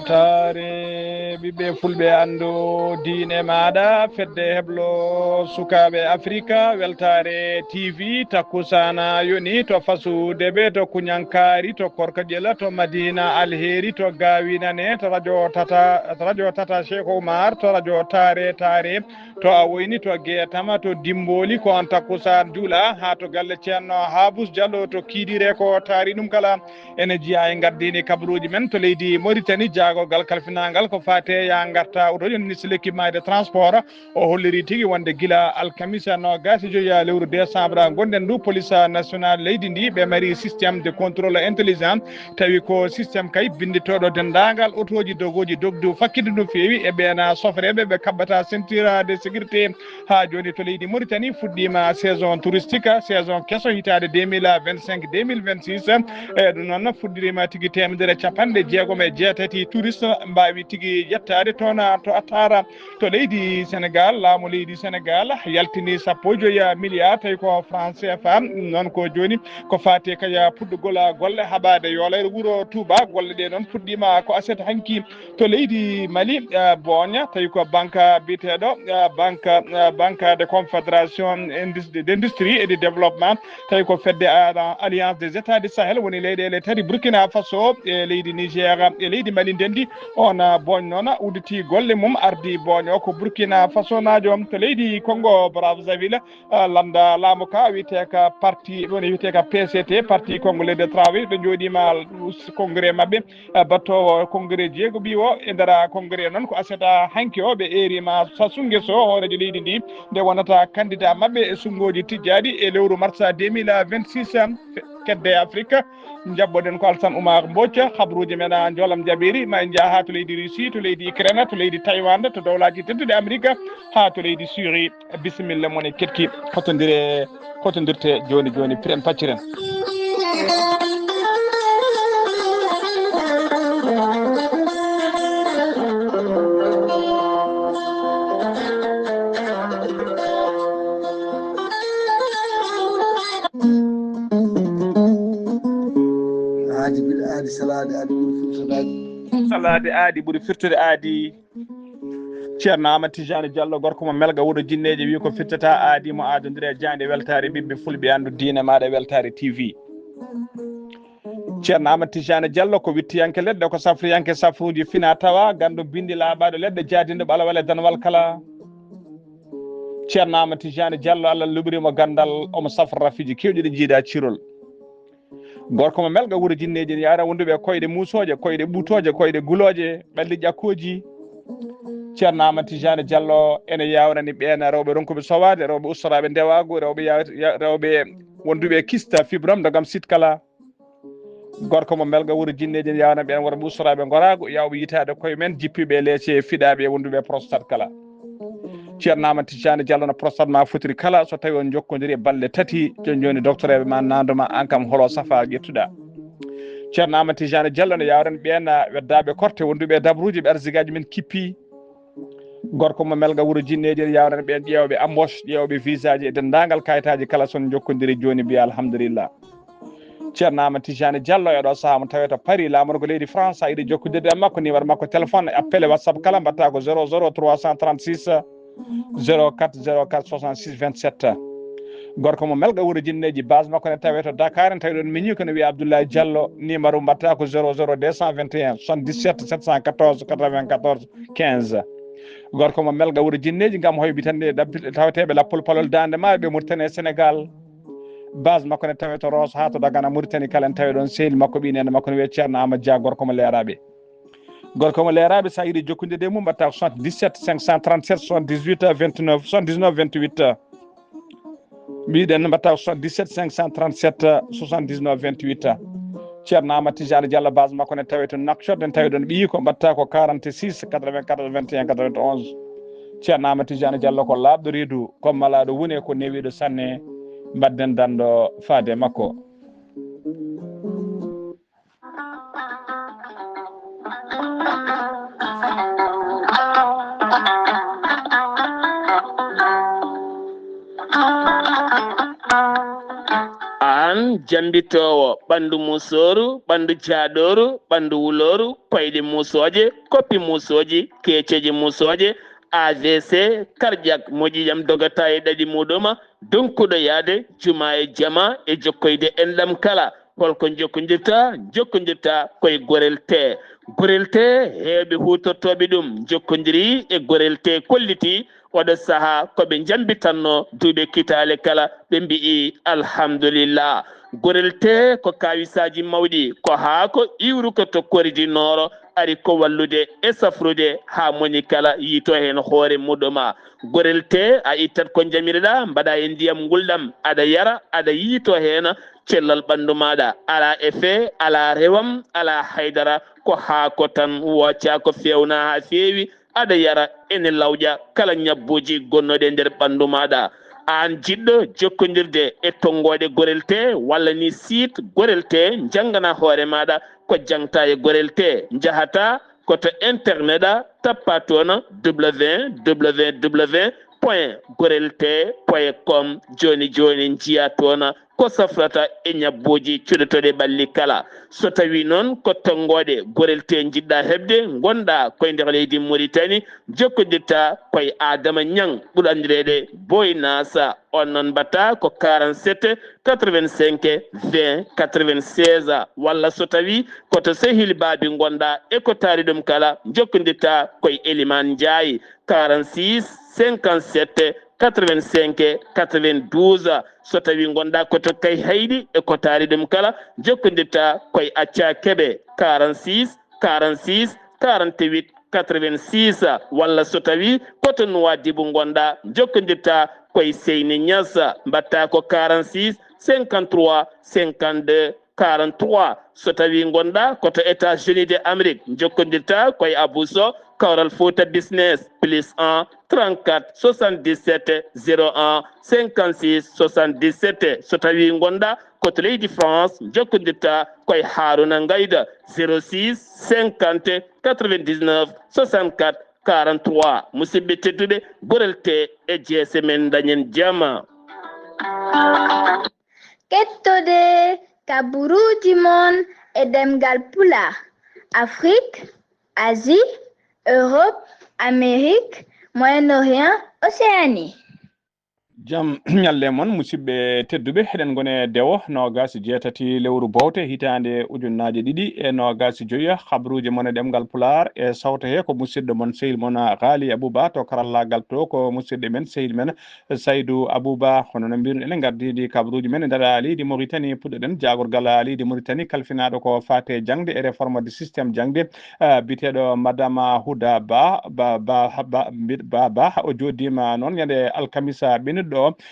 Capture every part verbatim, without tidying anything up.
Weltaare ɓiɓɓe fulɓe anndu diine maaɗa, fedde heblo sukaaɓe Afrika, weltaare T V, takkusaana yoni to Fasude ɓe, to Kuñankaari, to Korka Ƴela, to Madina Alheri, to Gaawinane, to radio Tata, to radio Tata Cheikh Oumar, to radio Taare Taare, to Awoyni, to Geetama, to Dimbooli, ko on takkusaan juula, haa to galle Ceerno Haabus Jallo, to Kiidiire, ko taari ɗum kala. Ene jeyaa e ngardiini kabaruuji men to leydi Mauritanie, jaagorgal kalfinaangal ko faati e yaa ngarta oto, jooni ministre l'équipement et de transport, o holliri tigi wonde gila alkamisa noogaas e joy lewru décembre ngonɗen ndu, police nationale leydi ndi, ɓe mari système de contrôle intelligent, tawi ko système kay binnditooɗo denndaangal otooji dogooji dogdu fakkinde no feewi e ɓeen sofreeɓe ɓe kaɓɓata ceinture de sécurité. Haa jooni to leydi Mauritanie fuɗɗiima saison touristique, saison keso hitaande deux mille vingt-cinq, deux mille vingt-six. E ɗum noon fuɗɗiriima tigi teemedere capanɗe jeegom e jeetati touriste mbaawi tigi yettaade toon to Attara to leydi Sénégal. Laamu leydi Sénégal yaltini sappo e joy milliard, tawi ko franc C F A. Noon ko jooni ko faati kaya puɗɗugol golle haɓaade yoolayre wuro Touba. Golle ɗe noon puɗɗiima ko aset hanki to leydi Mali, eh, Booña, tawi ko banque biyeteeɗo, eh, banque, eh, Banque de Confédération Indus-, d'Industrie et de Développement, tawi ko fedde, eh, Alliance des États du Sahel, woni leyɗeele tati, Burkina Faso e leydi Niger e leydi Mali ndenndi. On, eh, Booñ noon udditi golle mum, ardi Booñ o ko Burkina Faso naajo to leydi Congo Brazzaville, eh, lannda laamu ka wiyetee ka parti, woni wiyetee ka P C T, Parti Congolais de Travail, ɓe njooɗiima congrès maɓɓe. Eh, battoowo congrès jeegoɓi o e nder congrès noon ko aset hanki o, ɓe eeriima Sassou Nguesso, hooreejo leydi ndi, nde wonata candidat maɓɓe e sunngooji tijjaaɗi e lewru mars deux mille vingt-six, kedde Afrique. Njaɓɓoɗen ko Alsan Oumar Mbodj, habruuji men a njoolam jaɓiri, ma en njah haa to leydi Russie, to leydi Ukraine, to leydi Taiwan, to dowlaaji tedduɗi Amerique, haa to leydi Syrie. Bisimilla mon e keɗki, hotondire, hotondirte jooni jooni, piren pacciren. Haaji bil aadi salaade aadi ɓuri firtoraade. Salaade aadi ɓuri firtude aadi. Ceerno Amadou Tijani Diallo, gorko mo Melga, wuro Jinneeje, wi ko firtata aadi mo aadondire e jaaynde weltaare ɓiɓɓe fulɓe, anndu diine maaɗa, weltaare T V. Ceerno Amadou Tijani Diallo ko wittiyanke leɗɗe, ko safriyanke safruuji fina tawa, ganndo binndi laaɓaaɗo leɗɗe, jaadinɗo ɓalawal e danwal kala. Ceerno Amadou Tijani Diallo, Allah luɓiri mo ganndal, omo safra rafiiji keewɗi ɗi jiidaa cirol. Gorko mo Melga, wuro Jinneeje, ene yawna wonduɓe koyɗe muusooje, koyɗe ɓuutooje, koyɗe gulooje, ɓalli ƴakkooji. Ceerno Amadou Tijani Diallo ene yawnani ɓeen rewɓe ronkuɓe sowaade, rewɓe ustoraaɓe ndewaagu, rewɓe yaw-, ya-, rewɓe wonduɓe kista, fibrome de gamsite kala. Gorko mo Melga, wuro Jinneeje, ene yawna ɓeen worɓe ustoraaɓe ngoraagu, yawɓe yitaade koye men, jippiiɓe leece, fiɗaaɓe e wonduɓe prostate kala. Ceerno Amadou Tijani Diallo no prostate ma fotiri kala, so tawi on jokkondiri e balɗe tati, jooni jooni doctoreeɓe ma naando ma, aan kam holo safa ƴettuɗa. Ceerno Amadou Tijani Diallo ne yawren ɓeen weddaaɓe korte, wonduɓe e dabruuji, ɓe arsigaaji men kippi. Gorko mo Melga, wuro Jinneeje, ne yawren ɓeen ƴeewɓe embauche, ƴeewɓe visaaji e denndaangal kayitaaji kala, so on jokkondiri jooni mbiya alhamdulillah. Ceerno Amadou Tijani Diallo e ɗo sahaa mo tawee to Paris, laamorgo leydi France, a yiɗi jokkondirde e makko, numéro makko téléphone, appel e WhatsApp kala, mbaɗta ko zéro zéro trois cent trente-six, zéro quatre zéro quatre soixante-six vingt-sept. Gorko mo Melga, wuro Jinneeji, base makko ne tawee to Dakar, en tawi ɗon miñi ko no wiya Abdoulaye Diallo, numéro mbaɗta ko zéro zéro deux cent vingt et un soixante-dix-sept sept cent quatorze quatre-vingt-quatorze quinze. Gorko mo Melga, wuro Jinneeji, ngam hoybitande ɗabbi-, taweteeɓe lappol palol daande maayo ɓe Mauritanie e Sénégal. Base makko ne tawee to Rosso haa to Dagana, Mauritanie kala, en tawi ɗon sehil makko, ɓii neene makko no wiya Ceerno Amadou Dia, gorko mo Leeraaɓe. Gorko mo Leeraaɓe, so a yiɗi jokkondirde e mum, mbaɗta ko soixante-dix-sept cinq cent trente-sept soixante-dix-huit vingt-neuf, soixante-dix-neuf vingt-huit. Mbiɗen mbaɗta ko soixante-dix-sept cinq cent trente-sept soixante-dix-neuf vingt-huit. Ceerno Amadou Tijani Diallo, base makko ne tawee to Nouakchott, en tawi ɗon ɓiyi ko, mbaɗta ko quarante-six quatre-vingt-quatorze vingt et un quatre-vingt-onze. Ceerno Amadou Tijani Diallo ko laaɓɗo reedu, ko malaaɗo wune, ko newiiɗo sanne, mbaɗden danndo faade makko. Aan Jambitoowo ɓanndu musooru, ɓanndu jaaɗooru, ɓanndu wulooru, koyɗe musooje, koppi musooji, keeceeje musooje, A V C, cardiaque, moƴƴi jam dogata e ɗaɗi muɗuma, donkuɗo yaade juma e jama e jokkoyde enɗam kala. Holko jokkondirta? Jokkondirta koye Gorel Tee. Gorel Tee, heewɓe huutortooɓe ɗum jokkondiri e Gorel Tee, kolliti oɗo sahaa ko ɓe jambitanno duuɓe kitaale kala, ɓe mbi'i alhamdulillah. Gorel Tee ko kawisaaji mawɗi, ko haako iwruko to Kori du Nord, ari ko wallude e safrude haa moni kala yiito heen hoore muɗuma. Gorel Tee, a ittat ko jamirɗa, mbaɗa e ndiyam ngulɗam, aɗa yara, aɗa yiito heen cellal ɓanndu maaɗa. Alaa effet, alaa rewam, alaa haydara, ko haako tan, wooca ko feewna haa feewi, aɗa yara, ene lawƴa kala ñabbuuji gonnooɗi e nder ɓanndu maaɗa. Aan jiɗɗo jokkondirde e tonngooɗe Gorel Tee walla ni site Gorel Tee, njanngana hoore maaɗa ko jaŋta e Gorel Tee. Njahata ko to internet a, tappa toon www point gorel tee point com. Jooni jooni njiya toon ko safrata e ñabbuuji cuɗotooɗi ɓalli kala. So tawii noon ko tonngooɗe Gorel Tee njiɗɗa heɓde, ngonɗa koye nder leydi Muritani, jokkondirta koye Adama Ñaŋ, ɓuri anndireede Boy Nasa. On noon mbaɗta ko quarante-sept quatre-vingt-cinq vingt quatre-vingt-seize, walla so tawii ko to sehil baabi ngonɗa e ko taari ɗum kala, jokkondirta koye Eliman Njaay, quarante-six cinquante-sept quatre-vingt-cinq quatre-vingt-douze. So tawii ngonɗa ko to Kayhayɗi e ko taari ɗum kala, jokkondirta koye Acca Kebe, quarante-six quarante-six quarante-huit quatre-vingt-six, walla so tawii ko to Nuwaadibu ngonɗa, jokkondirta koye Seyni Ñas, mbaɗta ko quarante-six cinquante-trois cinquante-deux quarante-trois. So tawii ngonɗa ko to États-Unis de Amérique, jokkondirta koye Abou Sow, Kawral Fouta Business, plus un trente-quatre soixante-dix-sept zéro un cinquante-six soixante-dix-sept. So tawii ngonɗa ko to leydi France, jokkondirta koye Haruna Ngayda, zéro six cinquante quatre-vingt-dix-neuf soixante-quatre quarante-trois. Musidɓe tedduɓe, Gorel Tee e jeese men, dañen jama. Kettode kaburuuji mon e ɗemngal Pulaar, Afrique, Asie, Europe, Amérique, Moyen-Orient, Océanie. Jam ñalle mon, musidɓe tedduɓe, eɗen ngoni e dewo noogaas e jeetati lewru bowte hitaande ujunnaaje ɗiɗi e noogaas e joyi. Habruuji mon e ɗemngal Pulaar e sawto he ko musidɗo mon, sehil mon, Ghali Abouba, to karallaagal to ko musidɗo men, sehil men, Saydou Abouba. Hono no mbiruɗen, en ngardiidi kabruuji men e nder leydi Mauritanie. Puɗɗoɗen jaagorgal leydi Mauritanie kalfinaaɗo ko faate jaŋde e réforme du système jaŋde, ah, biyeteeɗo Madame Houda Ba, Ba, Ba, Ba, Ba, Ba. O jooɗiima noon ñande alkamisa ɓennuɗo,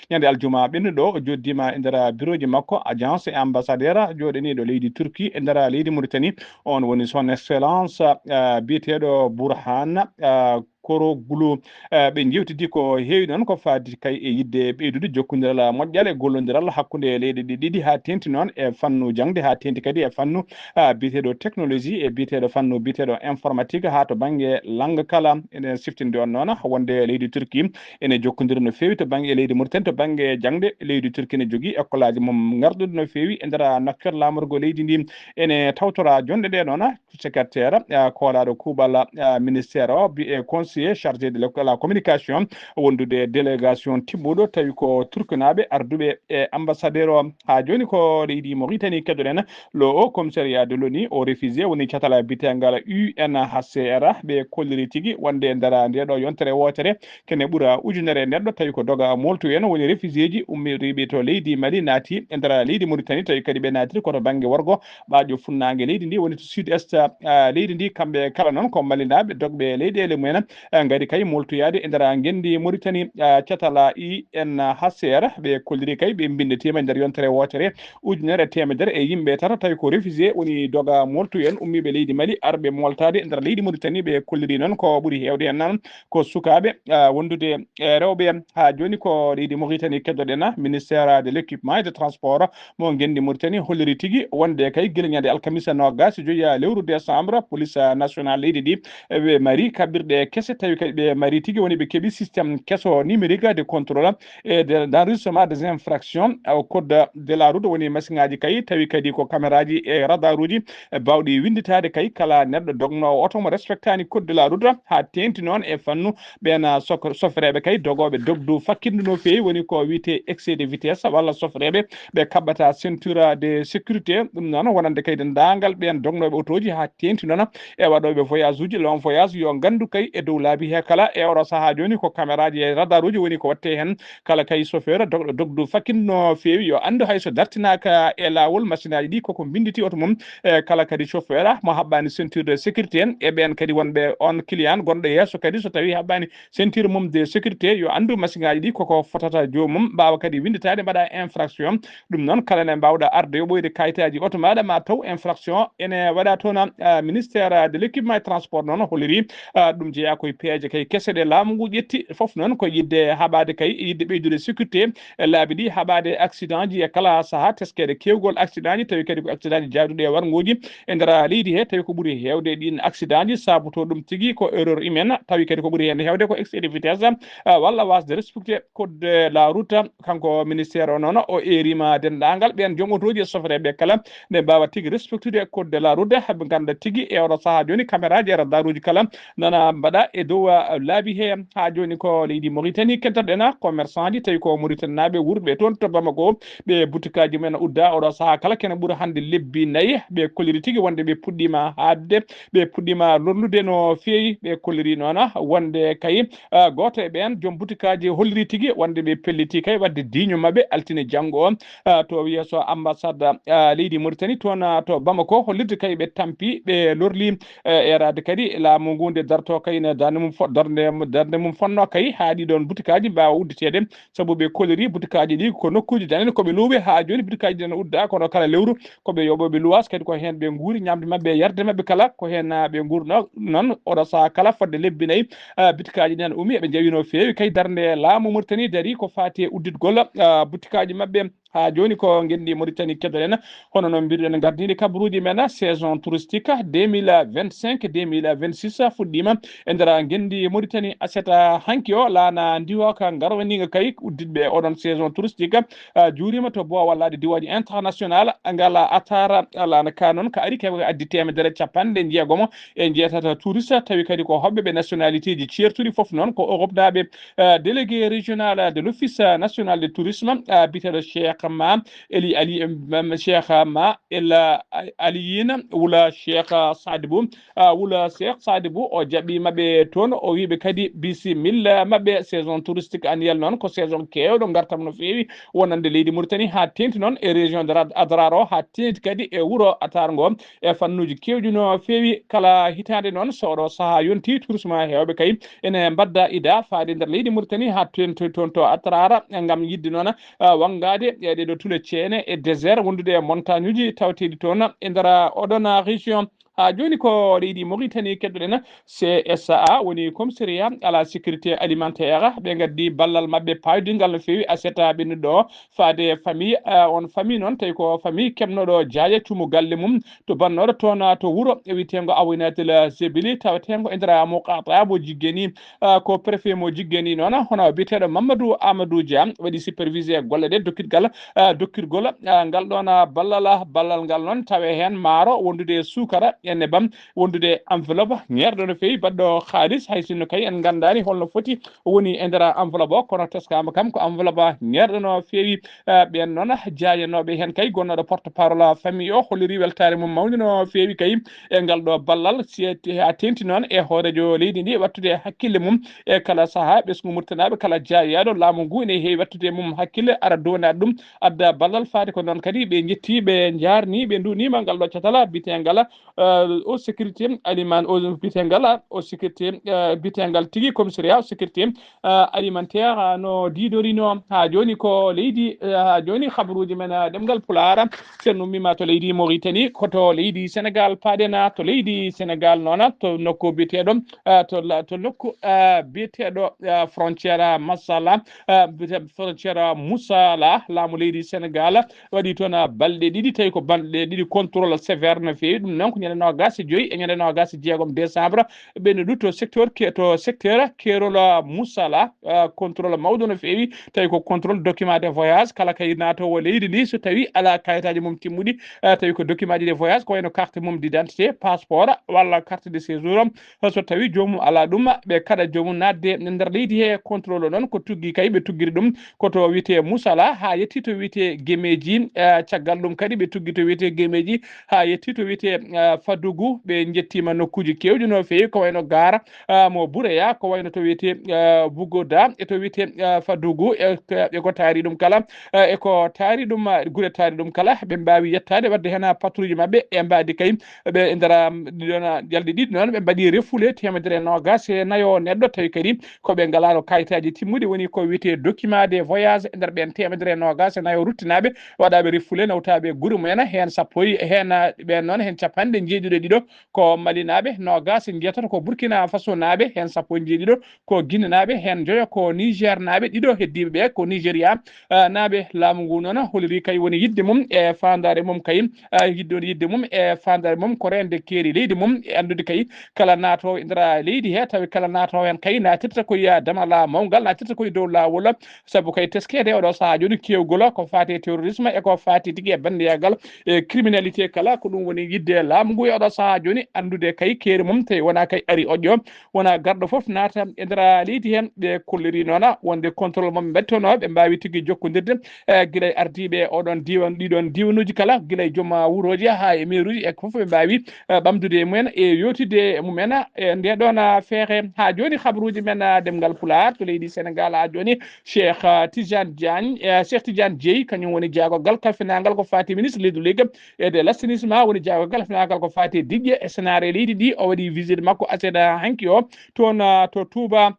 ñande aljuma ɓennuɗo, o jooɗiima e nder birooji makko, agence e ambassadeur jooɗaniiɗo leydi Turquie e nder leydi Mauritanie. On woni son excellence, ah, biyeteeɗo Bourhane, ah, Koroglu. Eh, ɓe njewtidi ko heewi noon ko faati kay e yiɗde ɓeydude jokkondiral moƴƴal e gollondiral hakkunde leyɗe ɗe ɗiɗi, haa teeŋti noon e fannu jaŋde, haa teeŋti kadi e fannu, ah, biyeteeɗo technologie e biyeteeɗo fannu biyeteeɗo informatique, haa to bannge langue kala. Eɗen siftinde on noon wonde leydi Turquie ene jokkondira no feewi to bannge leydi Mauritanie, to bannge jaŋde. Leydi Turquie ne jogii école aji mum ngarɗuɗi no feewi e nder nokkeer laamorgo leydi ndi. Ene tawtora jonde ɗe noon secrétaire, ah, koolaaɗo kuuɓal, ah, ministère o, bi-, e conseiller chargé de la, la communication, wondude e délégation timmuɗo, tawi ko turkinaaɓe arduɓe e ambassadeur o. Haa jooni ko leydi Mauritanie keddoɗen, le Haut Commissariat de l'ONU au Réfugié woni catal biyeteengal U N H C R, ɓe kolliri tigi wonde e nder nde ɗo yontere wootere, kene ɓura ujunere neɗɗo, tawi ko doga moltu en woni réfugiéji ummoriiɓe to leydi Mali, naati e nder leydi Mauritanie, tawi kadi ɓe naatiri ko to bannge worgo ɓaaƴo funnaange leydi ndi, woni to sud-est, ah, leydi ndi. Kamɓe kala noon ko Malinaaɓe dogɓe leyɗeele mumen, ah, ngari kay moltoyaade e nder ngenndi Mauritanie, ah, catal U N H C R. Ɓe kolliri kay ɓe mbinnditima e nder yontere wootere ujunere e teemedere e yimɓe tato, tawi ko réfugié woni doga moltu en ummiiɓe leydi Mali arɓe moltaade e nder leydi Mauritanie. Ɓe kolliri noon ko ɓuri heewde en noon ko sukaaɓe, ah, wondude e rewɓe. Haa jooni ko leydi Mauritanie keddoɗen, ministère de l'équipement et de transport mo ngenndi Mauritanie holliri tigi wonde kay gila ñande alkamisa noogaas e joyi lewru décembre, police nationale leydi ndi, ɓe mari kaɓirɗe kese tawi kadi ɓe mari tigi woni ɓe keɓi système keso numérique de contrôle et de d'enregistrement des infractions au code de la route, woni machine aji kay tawi kadi ko caméra ji e radar uji bawɗi winnditaade kay kala neɗɗo dognoowo oto mo respectani code de la route, haa teeŋti noon e fannu ɓeen sofreeɓe kay dogooɓe dogdu fakkitdu no feewi, woni ko wiyetee excès de vitesse walla sofreeɓe ɓe kaɓɓata ceinture de sécurité. Ɗum noon wonande kay denndaangal ɓeen dognooɓe otooji haa teeŋti noon e waɗooɓe voyage uji, long voyage, yo nganndu kay e dow laabi he kala e oɗo sahaa jooni ko caméra ji e radar uji woni ko waɗtee heen. Kala kay chauffeur dogɗo dogdu fakkitdu no feewi yo anndu hay so dartinaaka e laawol, machine aji ɗi koko mbinnditi oto mum. E kala kadi chauffeur mo haɓɓaani ceinture de sécurité e ɓeen kadi wonɓe on client gonɗo yeeso kadi so tawi haɓɓaani ceinture mum de sécurité yo anndu machine aji ɗi koko fotata joomum, mbaawa kadi winnditaade mbaɗa infraction. Ɗum noon kala ne mbaawɗa arde yoɓoyde kayitaaji oto maaɗa ma taw infraction ene waɗa toon. Ah, ministère de l'équipement et transport noon holliri, ah, ɗum jeyaa koye peeje kay kese ɗe laamu ngu ƴetti. Fof noon ko yiɗde haɓaade kay, yiɗde ɓeydude sécurité e laabi ɗi, haɓaade accident ji e kala sahaa, teskeede keewgol accident ji, tawi kadi ko accident ji jaaduɗi e warnguuji e nder leydi he, tawi ko ɓuri heewde ɗiin accident ji saabotoo ɗum tigi ko erreur humaine, tawi kadi ko ɓuri heen heewde ko excès de vitesse, ah, walla wasde respecté code de la route. Kanko ministère o noon o eeriima denndaangal ɓeen joom otooji e sofreeɓe kala nde mbaawa tigi respectude code de la route, haa ɓe ngannda tigi e oɗo sahaa jooni caméra ji e radar uji kala nana mbaɗa e dow, ah, laabi he. Haa jooni ko leydi Mauritanie keddoɗen, commerçant ji tawi ko Mauritanie naaɓe wurɓe toon to Bamako, ɓe butikaaji mumen udda oɗo sahaa kala kene ɓura hannde lebbi nayi, ɓe kolliri tigi wonde ɓe puɗɗiima haɓde, ɓe puɗɗiima lorlude no feewi, ɓe kolliri noon wonde kay, ah, gooto e ɓeen joom butikaaji holliri tigi wonde ɓe pelliti kay waɗde diiño maɓɓe altine janngo o, ah, to yeeso ambassade, ah, leydi Mauritanie toon, ah, to Bamako, hollirde kay ɓe tampi, ɓe lorli, eh, eeraade kadi laamu ngu nde darto kay ne darnde mum fo-, darnde, darnde mum fonnoo kay haa ɗii ɗoon butikaaji mbaawa udditeede, sabu ɓe kolliri butikaaji ɗi ko nokkuuji daneɗi ko ɓe luuwe haa jooni butikaaji ɗi ne udda, kono kala lewru ko ɓe yoɓooɓe luwaas kadi ko heen ɓe nguuri, ñaamde maɓɓe e yarde maɓɓe kala ko heen, ah, ɓe nguurno noon oɗo sahaa kala fodde lebbi nayi, ah, butikaaji ɗi ne umi eɓe njawi no feewi kay darnde laamu Mauritanie darii ko faati e udditgol, ah, butikaaji maɓɓe. Haa jooni ko ngenndi Mauritanie keddoɗen, hono no mbiruɗen gardini kabaruuji men, saison touristique deux mille vingt-cinq deux mille vingt-six fuɗɗiima e nder ngenndi Mauritanie aset hanki o. Laana ndiwooka ngarwaniinga kay udditɓe oɗon saison touristique, ah, juuriima to boowal laaɗe diwaaji international ngal atar. Laana ka noon ka ari kay ko addi teemedere capanɗe jeegomo e jeetata touriste, tawi kadi ko hoɓɓe ɓe nationalité ji ceertuɗi, fof noon ko Europe naaɓe. Euh, délégué régional de l'Office national de tourisme, euh, biyeteeɗo Cheikh Ma Eli Ali, euh, Cheikh Ma El, euh, Aliyina wula Cheikh Sadibou, euh, wula Cheikh Sadibou, o jaɓɓiima ɓe toon, o wiiɓe kadi bisimilla maɓɓe. Saison touristique annuelle noon ko saison keewɗo ngartam no feewi wonande leydi Mauritanie, haa teeŋti noon e région de Rad-, Adrar o, haa teeŋti kadi e wuro Atar ngo. E fannuuji keewɗi no feewi, kala hitaande noon, so oɗo sahaa yontii, tourisme heewɓe kay ene mbadda ida faade nder leydi Mauritanie haa toon, toon, toon to Atar, ngam yiɗde noon, ah, wanngaade e ɗee ɗoo tule ceene e désert wondude e montagne uji tawateeɗi toon e nder oɗon région. Haa jooni ko leydi Mauritanie keddoɗen, C S A woni commissariat à la sécurité alimentaire, ɓe ngaddi ballal maɓɓe paaydingal no feewi aset ɓennuɗo o faade famille, ah, on famille noon tawi ko famille keɓnoɗo Jaaya cuumu galle mum to bannoɗo toon to wuro wiyeteengo Awinatel Zebili taweteengo e nder muqataa mo Jiggeni, ah, ko préfet mo Jiggeni noon, hono biyeteeɗo Mamadou Amadou Dia waɗi supervisé golle ɗe dokkitgal, ah, dokkirgol, ah, ngal ɗoon, ah, ballal, ah, ballal ngal noon tawe heen maaro wondude e suukara e nebam wondude e enveloppe ŋeerɗo no feewi baɗɗo haalis, hay sinno kay en nganndaani holno foti woni e nder enveloppe o, kono teskaama kam ko enveloppe ŋeerɗo no feewi. Eh, ɓeen noon jaayanooɓe heen kay, gonnooɗo porte parole famille o holliri weltaare mum mawnde no feewi kay e ngal ɗo ballal, si a teeŋti noon e hooreejo leydi ndi waɗtude hakkille mum e kala sahaa, ɓesngu Mauritanie naaɓe kala jaayaaɗo laamu ngu ene heewi waɗtude e mum hakkille, ara duwanaade ɗum, adda ballal faade ko noon kadi. Ɓe njetti, ɓe njaarni, ɓe nduwniima ngal ɗo catal biyeteegal, eh, o sécurité aliment, o biyeteegal, o sécurité, eh, biyeteegal tigi commissariat o sécurité, eh, alimentaire, ah, no diidorino haa jooni ko leydi, eh, haa jooni habaruuji men, eh, ɗemngal Pulaar, so en ummiima to leydi Mauritanie, ko to leydi Sénégal paaɗen, to leydi Sénégal noon, to nokku biyeteeɗo, eh, to la-, to nokku, eh, biyeteeɗo, eh, frontière, ah, Masala, eh, biyeteeɗo frontière, ah, Musala, laamu leydi Sénégal waɗi toon, ah, balɗe ɗiɗi, tawi ko balɗe ɗiɗi contrôle sévère no feewi. Ɗum noon ko ñande noogas e joyi e ñande noogas e jeegom décembre. Ɓe no ɗutto secteur ke-, to secteur keerol, ah, Musala, ah, contrôle mawɗo no feewi, tawi ko contrôle document de voyage. Kala kay naatoowo leydi ndi, so tawi alaa kayitaaji mum timmuɗi, ah, tawi ko document ji de voyage, ko wayno carte mum d'identité, passeport, walla carte de séjour, so tawi joomum alaa ɗum, ɓe kaɗa joomum naatde e nder leydi he. Contrôle noon ko tuggi kay, ɓe tuggiri ɗum ko to wiyetee Musala haa yetti to wiyetee Gemeeji. Eh, caggal ɗum kadi ɓe tuggi to wiyetee Gemeeji haa yetti to wiyetee, eh, Fadugu. Ɓe njettiima nokkuuji keewɗi no feewi, ko wayno Gaara, eh, mo Bureya, ko wayno to wiyetee, eh, Bugoda, e to wiyetee, eh, Fadugu, e, e ko taari ɗum kala, eh, e ko taari ɗum, eh, gure taari ɗum kala, ɓe mbaawi yettaade, waɗde heen patrouille maɓɓe e mbaadi kay. Ɓe e nder, um, ɗiɗon, uh, ƴalɗi ɗiɗi noon, ɓe mbaɗi refoulé teemedere e noogas e nayo neɗɗo, tawi kadi ko ɓe ngalaano kayitaaji timmuɗi, woni ko wiyetee document de voyage. E nder ɓeen teemedere e noogas e nayo ruttinaaɓe, waɗaaɓe refoulé, nawtaaɓe gure mumen, heen sappo e, heen, uh, ɓeen noon, heen capanɗe njeeɗiɗo e ɗiɗo ko malinaaɓe, noogas e njeetato ko burkina faso naaɓe, heen sappo e njeeɗiɗo ko Guinée naaɓe, heen njoyo ko Niger naaɓe, ɗiɗo heddiiɓe ɓe ko Nigeria, ah, naaɓe. Laamu ngu noon holliri kay woni yiɗde mum e faandaare mum kay, ah, yiɗde, woni yiɗde mum e faandaare mum ko reende keeri leydi mum, e anndude kay kala naatoowo e nder leydi he, tawi kala naatoowo heen kay naatirta ko e damal mawngal, naatirta ko e dow laawol, sabu kay teskeede oɗo sahaa jooni keewgol ko faati e terrorisme e ko faati tigi e banndiyagal e criminalité kala, ko ɗum woni yiɗde laamu ngu e oɗo sahaa jooni anndude kay keeri mum, tawi wonaa kay ari oƴƴo. Wona garɗo fof naata e nder leydi heen. Ɓe kolliri noon wonde contrôle mo ɓe mbaɗi toon o, ɓe mbaawi tigi jokkondirde, eh, gila e ardiiɓe oɗon diiwan, ɗiɗon diiwanuuji kala, gila e joom wurooji haa e meeruuji, e ko fof ɓe mbaawi, eh, ɓamdude e mumen e yewtidde e mumen. E nde ɗoon, ah, feere haa jooni, habaruuji men, ah, ɗemngal Pulaar to leydi Senegaal haa jooni, Cheikh, ah, Tidiane Diagne, eh, Cheikh Tidiane Dièye, kañum woni jaagorgal kalfinaangal ko faati ministre leydi ligue, e de l'assainissement woni jaagorgal finaagal ko faati e diƴƴe e senaare leydi ndi. O waɗi visite makko aset hanki o toon, ah, to Touba.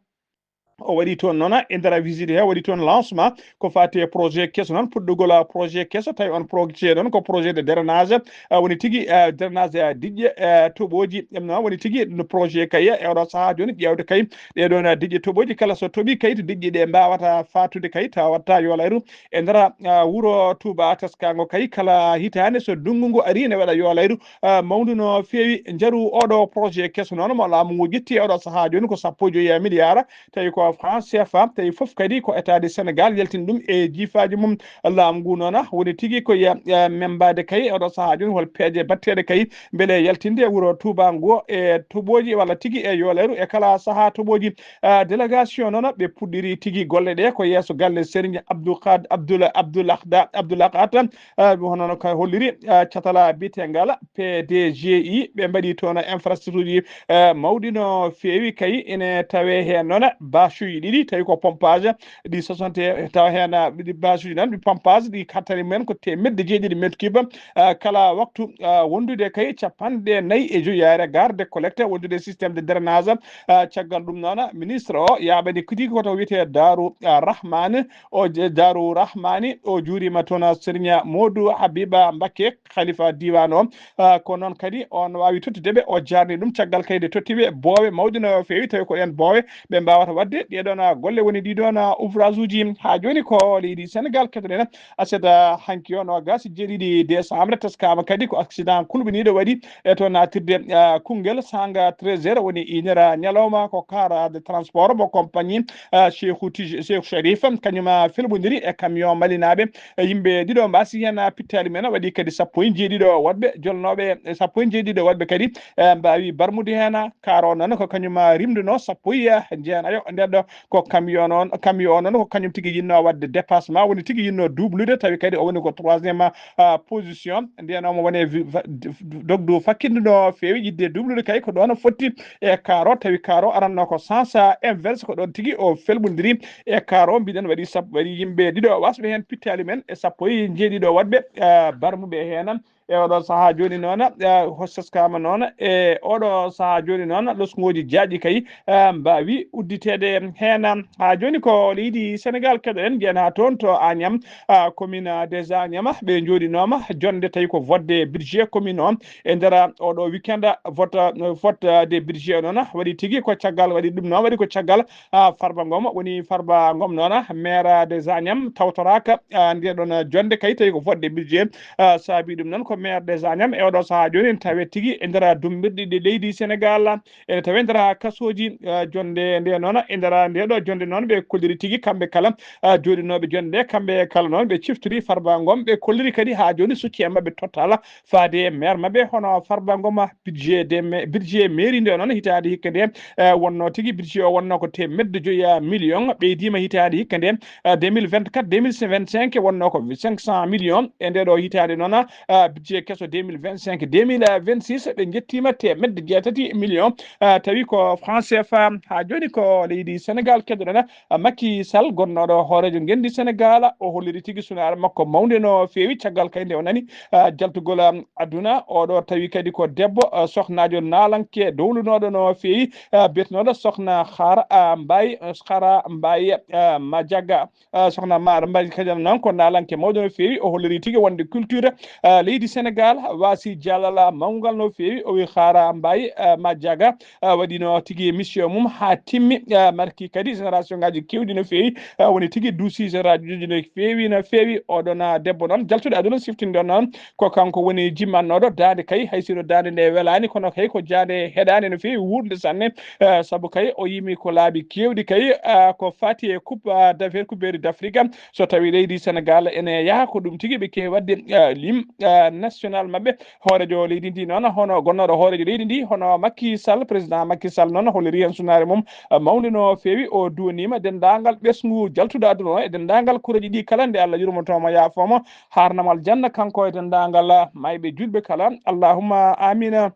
O waɗi toon noon e nder visite he, waɗi toon lancement ko faati e projet keso noon, puɗɗugol, ah, projet keso, tawi on projet noon ko projet de drainage, ah, woni tigi, ah, drainage, ah, diƴƴe, ah, toɓooji, ɗum noon woni tigi no projet kay e oɗo sahaa jooni ƴeewde kay ɗee ɗoon, ah, diƴƴe toɓooji kala so toɓi kay to diƴƴe ɗe mbaawata faatude kay tawatta yoolayru e nder, ah, wuro Touba. Teskaango kay kala hitaande so ndunngu ngu ari ne waɗa yoolayru, ah, mawndu no feewi. Njaru oɗo projet keso noon mo laamu ngu ƴetti e oɗo sahaa jooni ko sappo e joyi milliard, tawi ko franc C F A, tawi fof kadi ko État du Sénégal yaltini ɗum e jiifaaji mum. Laamu ngu noon woni tigi ko ya, ya membaade kay e oɗo sahaa jooni hol peeje batteeɗe kay mbele yaltinde e wuro Touba ngo e toɓooji walla tigi e yoolayru e kala sahaa toɓooji. Ah, délégation noon ɓe puɗɗiri tigi golle ɗe ko yeeso galle Serigne Abdou Khad-, Abdoul, Abdoul Akhda-, Abdoul Akhad, ah, hono no ka holliri, ah, catala biyetengal P D G I. Ɓe mbaɗi toon infrastructure, eh, mawɗi no feewi kay, ene tawe heen noon bâche uji ɗiɗi, tawi ko pompage ɗi soixante, tawa heen, ah, ɗi bâche uji noon, ɗi pompage ɗi kattani mumen ko teemedde jeeɗiɗi mètre cube, ah, kala waktu, ah, wondude kay capanɗe nayi e joyi yaare garde collecte, wondude système de drainage. Ah, caggal ɗum noon, ministre o yaaɓani kadi ko to wiyetee Daaru, ah, Rahmani, o je-, Daaru Rahmani, o juuriima toon Serigne Modou Habiba Mbacké, khalifa diiwaan o. Ah, ko noon kadi on waawi tottude ɓe, o jaarni ɗum caggal kay nde totti ɓe boowe mawɗe no feewi, tawi ko ɗeen boowe ɓe mbaawata waɗde ɗee ɗoon, ah, golle woni ɗii ɗoon, ah, ouvrage uji. Haa jooni ko leydi Senegaal keɗoɗen aset, ah, hanki o noogaas e jeeɗiɗi décembre, teskaama kadi ko accident kulɓiniiɗo waɗi e to naatirde, ah, Koungheul, saanga treize heures, woni une heure ñalawma, ko car de transport mo compagnie, ah, Cheikhou Tij-, Cheikhou Sharif, kañum, ah, felɓondiri e camion malinaaɓe. E yimɓe ɗiɗo mbaasi heen, ah, pittaali men, waɗi kadi sappo e jeeɗiɗo woɗɓe jolnooɓe, e sappo e jeeɗiɗo woɗɓe kadi, eh, mbaawi barmude heen. Car o noon ko kañum, ah, rimduno sappo e jeenayo, nden ɗo ko camion noon, camion o noon ko kañum tigi yinno waɗde dépassement, woni tigi yinno doublude, tawi kadi o woni ko troisième, ah, position. Nden omo woni vi-, va-, dogdu fakkitdu no feewi yiɗde doublude kay ko ɗoon o fotti e car o, tawi car o aranno ko sens, ah, inverse, ko ɗoon tigi o felɓondiri e car o. Mbiɗen waɗi sab-, waɗi yimɓe ɗiɗo wasɓe heen pittaali men e sappo e jeeɗiɗo waɗɓe, ah, barmuɓe heen. E oɗo sahaa jooni noon, eh, hosteskaama noon, e oɗo sahaa jooni noon, losngooji jaaƴi kay, eh, mbaawi udditeede heen. Haa jooni ko leydi Senegaal keɗoɗen, njiyen haa toon to Agnam, ah, commune des Agnam, ɓe njooɗinooma jonnde tawi ko vote de budget commune o. E nder oɗo weekend, vote, vote de budget noon waɗi tigi ko caggal, waɗi ɗum noon, waɗi ko caggal ah, Farba Ngom, woni Farba Ngom noon, maire des Agnam, tawtoraaka, ah, nde ɗoon jonnde kay, tawi ko vote de budget, ah, saabi ɗum noon ko Maire des Agnam e oɗo sahaa jooni ene tawee tigi e nder dummbirɗi ɗi leydi Senegal, ene tawee nder kasooji. Eh, jonnde nde noon, e nder nde ɗo jonnde noon, ɓe kolliri tigi kamɓe kala, eh, jooɗinooɓe jonnde nde, kamɓe kala noon ɓe ciftori Farba Ngom, ɓe kolliri kadi haa jooni soutien maɓɓe total faade e maire maɓɓe hono Farba Ngom. Budget de ma-, budget mairie nde noon hitaande hikka nde, eh, wonno tigi budget o wonno ko teemedde joyi million, ɓeydiima hitaande hikka nde, eh, deux mille vingt-quatre, deux mille vingt-cinq wonno ko cinq cent millions. E nde ɗo hitaande noon, eh, budget keso deux mille vingt-cinq, deux mille vingt-six ɓe njettiima teemedde jeetati million, eh, tawi ko franc C F A. Haa jooni ko leydi Senegal keddoɗen, eh, Macky Sall, gonnooɗo hooreejo ngenndi Senegal, o holliri tigi sunaare makko mawnde no feewi caggal kay nde o nani, eh, jaltugol, eh, aduna. Oɗo tawi kadi ko debbo, eh, sohnaajo naalanke dowlunooɗo no feewi, eh, biyetenooɗo Sokhna Xara, eh, Mbaye, eh, Xara Mbaye, eh, Madiaga. Eh, Sokhna Mara Mbaye kadi noon ko naalanke mawɗo no feewi. O holliri tigi wonde culture, eh, leydi Senegal waasi jaalal mawngal no feewi. O wi Xara Mbaye, eh, Madiaga, eh, waɗino tigi mission mum haa timmi, eh, marki kadi génération ngaji keewɗi no feewi, eh, woni tigi duusi génération ji no feewi, no feewi. Oɗon, ah, debbo noon jaltuɗo aduna siftinde on noon ko kanko woni jimmannooɗo daande kay, hay sino daande nde welaani, kono kay ko daande heɗaande no feewi, wuurde sanne, eh, sabu kay o yimi ko laabi keewɗi kay, ah, ko fati e coupe, ah, d'affaires, coupe d'Afrique. So tawi leydi Senegal ene yaha ko ɗum tigi ɓe keewi waɗde, ah, lim, ah, national maɓɓe. Hooreejo leydi ndi noon, hono gonnooɗo hooreejo leydi ndi, hono Macky Sall, président Macky Sall noon, holliri heen sunaare mum, eh, mawnde no feewi. O duwaniima denndaangal ɓesngu jaltuɗo aduna o e denndaangal kureeji ɗi kala, nde Allah yurmoto mo, yaafo mo, haarna mo aljanna, kanko e denndaangal mayɓe juulɓe kala. Allahumma amina.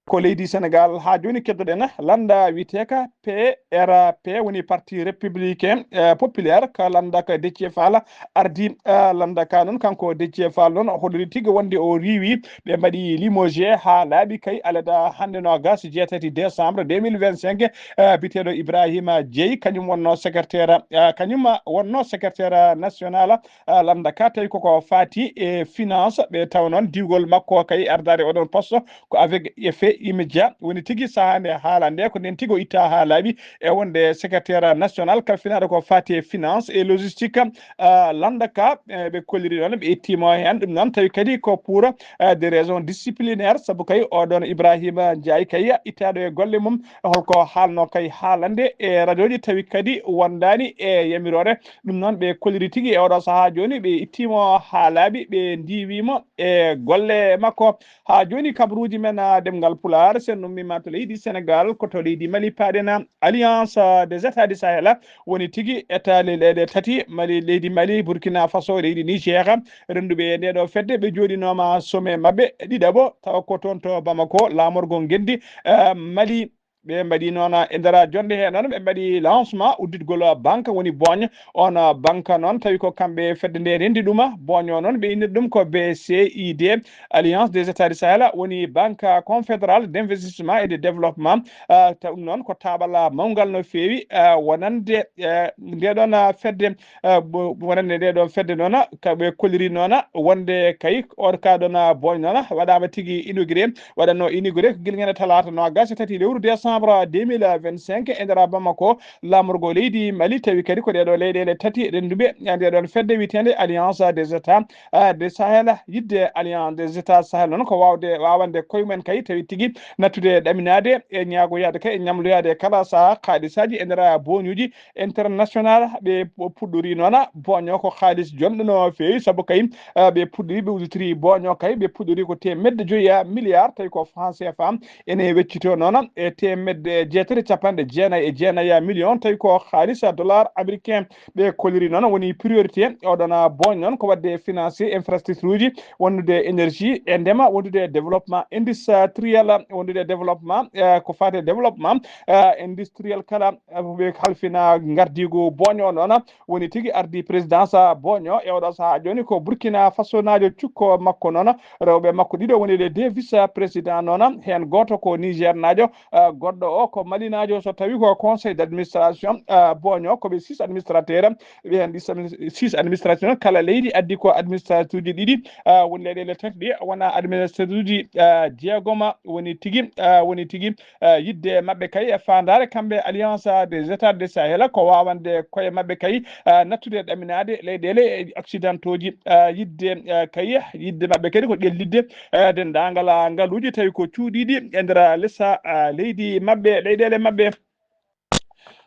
Ko leydi Senegal haa jooni keddoɗen lannda wiyeteeka P R P, woni Parti Républicain, eh, Populaire, ka lannda ka Déthié Fall ardi, eh, lannda ka noon, kanko Déthié Fall noon, o holliri tigi wonde o riiwi, ɓe mbaɗi limogé haa laaɓi kay alada hannde noogas e jeetati décembre deux mille vingt-cinq, eh, biteeɗo Ibrahima Dieye, kañum wonno secrétaire, eh, kañum wonno secrétaire national, eh, lannda ka, tawi koko fati e finance, ɓe taw noon diwgol makko kay ardaade oɗon poste ko avec effet immédiat, woni tigi sahaa nde haala nde, ko nden tigi o itta haa laaɓi e wonde secrétaire national kalfinaaɗo ko fati e finance et logistique, ah, lannda ka, eh, ɓe kolliri noon, ɓe ittiimo heen. Ɗum noon tawi kadi ko pour, eh, des raisons disciplinaires, sabu kay oɗon Ibrahima Ndiaye kay ittaaɗo e golle mum, holko haalno kay haalande e radio ji, tawi kadi wondaani e yamiroore. Ɗum noon ɓe kolliri tigi e oɗo sahaa jooni, ɓe ittiimo haa laaɓi, ɓe ndiiwiimo e golle makko. Haa jooni, kabaruuji men, ah, ɗemngal Pulaar, sen ummiima to leydi Senegal, ko to leydi Mali paaɗen. Alliance, ah, des États du Sahel woni tigi État le-, le-, le tati, Mali, leydi Mali, Burkina Faso, leydi Niger. Rennduɓe e nde ɗo fedde, ɓe jooɗinooma sommet maɓɓe ɗiɗaɓo, tawa ko toon to Bamako, laamorgo ngenndi, ah, Mali. Ɓe mbaɗi noon e nder jonnde he noon, ɓe mbaɗi lancement udditgol banque woni Bogne. On banque noon, tawi ko kamɓe fedde nde renndi ɗum. Bogne o noon, ɓe innir ɗum ko B C I D, Alliance des États du Sahel, woni Banque Confédérale d'Investissement et de Développement. Ah, taw ɗum noon ko taaɓal mawngal no feewi, ah, wonande, eh, nde ɗon, ah, fedde, ah, bo-, wonande nde ɗon fedde noon, ka ɓe kolliri noon wonde kay on ka ɗon, ah, Bogne noon waɗaama tigi inauguré. Waɗanno inauguré ko gila ñande talaata noogas e tati lewru décembre deux mille vingt-cinq e nder Bamako, laamorgo leydi Mali. Tawi kadi ko ɗeɗo leyɗeele tati rennduɓe nde ɗon fedde wiyeteende Alliance des États, ah, de Sahel. Yidde Alliance des États Sahel noon ko waawde, waawande koye mum en kay tawi tigi nattude ɗaminaade e ñaagoyaade kay e ñamloyaade kala sahaa kaalisaaji e nder booñuuji international. Ɓe pu-, puɗɗori noon booño ko kaalis jonɗo no feewi, sabu kay, ah, ɓe puɗɗori, ɓe udditori booño kay, ɓe puɗɗori ko teemedde joyi milliard, tawi ko franc C F A, ene weccito noon e teemedde jeetati capanɗe jeenayi e jeenayi million, tawi ko kaalis dollar américain. Ɓe kolliri noon woni priorité oɗon booño noon ko waɗde financé infrastructure uji, wondude énergie e ndema, wondude développement industriel, wondude développement, eh, ko faati e développement, eh, industriel kala, eh, ɓe halfina ngardiigu booño noon. Woni tigi ardi présidence booño e oɗo sahaa jooni ko Burkina Faso naajo cukko makko noon. Rewɓe makko ɗiɗo woni les deux vice président noon. Heen gooto ko Niger naajo, eh, goɗɗo Ɗo o ko malinaajo, so tawi ko conseil d'administration, ah, booño, ko ɓe six administrateur, ɓe hen ɗi six administration, kala leydi addi ko administrateur uji ɗiɗi, ah, woni leyɗeele tati ɗi, wona administrateur uji, ah, jeegoma woni tigi, ah, woni tigi, ah, yidde maɓɓe kay e faandaare kamɓe Alliance des États de Sahel ko wawande koye maɓɓe kay, ah, nattude ɗaminaade leyɗeele occidentaux ji, ah, yidde, ah, kay yidde maɓɓe kadi ko ƴellitde eh, denndaangal, ah, ngaluuji tawi ko cuuɗiiɗi e nder, ah, lesa, ah, leydi maɓɓe, leyɗeele maɓɓe.